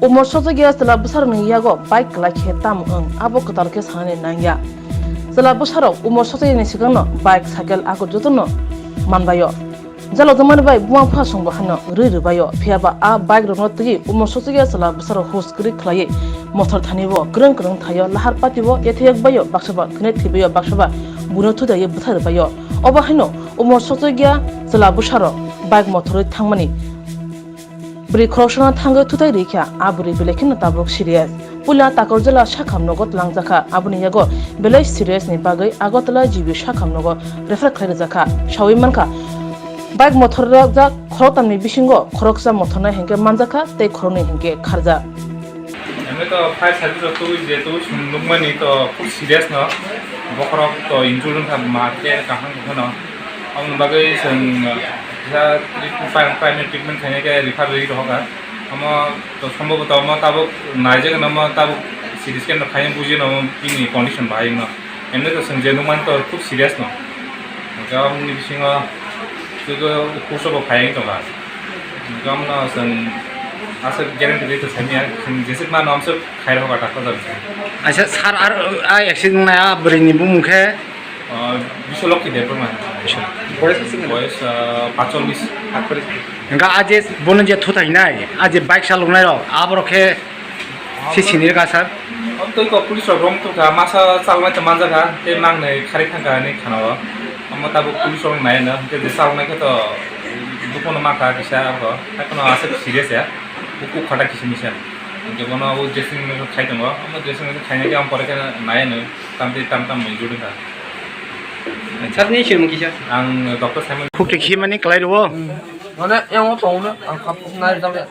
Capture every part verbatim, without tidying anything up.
Umor sokjakya chwla bwsarokni yago bike kwlai khe tamo wng, abo kwtal khe sanani nangya. Chwla bwsarok umor sokjakya ni swkangno bike, cycle ago jotono manbaio. Jalokjakmani bai buma bupha songbo haino rwi rwbaio, phiyaba a bike rokno twiwi umor sokjakya chwla bwsarok hus kwrwi khlaiwi mothor thani bo kwrwng kwrwng thaio, lahar pati bo yathayak baio, baksa ba khwnwi thwibaio, baksa ba buino thudaiwi bwthai rwbaio. Obo haino umor sokjakya chwla bwsarok bike mothorwi thangmani bwrwi khoroksano thangwi thutai rikha, a bwrwi belai kheno tabuk serious. Puila Takur jela sakham nogo twlangjakha, aboni yago belai serious ni bagwi Agartala G B sakham nogo refer khlai rwjakha. Sawi mankha, bike mothor rok jak khoroktamni bisingo khoroksa mothorno hinkhe manjakha tei khoroknwi hinkhe kharjak. Emni to fire service rok twi je twi chwng nukmani to khub serious no. Bokhorok to injured wngkha, ma khe kaham wngkha no. Aboni bagwi chwng, uh, kisa treatment, pri-, primary treatment khainai khe refer rwi rohor kha. Omo to sombhoboto omo tabuk naijak no, omo tabuk C T scan rok khainai buji no omo bini condition bahai wngno. Emni to chwng je nukmani to khub serious no. Hwnkhe aboni bisingo twibo post bo phai wng tongkha. Hwnkhe omono chwng aswk guarantee rwi to saimanya, chwng jeswk mano amswk khairokha doctor jani. Aisa sir, ar a accident wngnai a bwrwini bumung khe? Ah, Biswalokhi Debbarma. Boyes besi wngkha? Boyes, ah, pachchollish. Hwnkhe a je bono je thutai nai, a je bike chaloknai rok, aborok khe si sinir ka sir? Omo twi kok police rok rom tongkha, masa chaloknai to manjakha, tei mangnai kharwi thangkha hinwi khanao. Omo tabuk police rok nai no, hwnkhe je chaloknai khe to dukhono mankha kisa abo, haikheno aswk serious ya, kuk kuk khata kisimisa. Hwnkhe bono o dressing khai tongo, omo dressing khai nai khe omo pore khe nai no. Tamtwi tamtam ni juri kha. Sir ni sir mungkisa. Ang Doctor Simon. Khukti khimani kwlai rwo. Mane yang o tong no ang khap nai jam ya.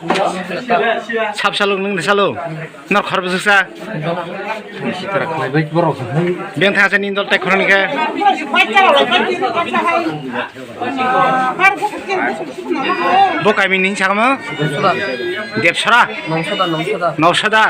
Sab saluk nung de saluk. Nor khor bwswk sa. Sitra khlai bai borok. Beng thang sa ni dol tai khoroni khe. Bo kaimi ni sakma. Debsora. Nongsada, nongsada. Nongsada.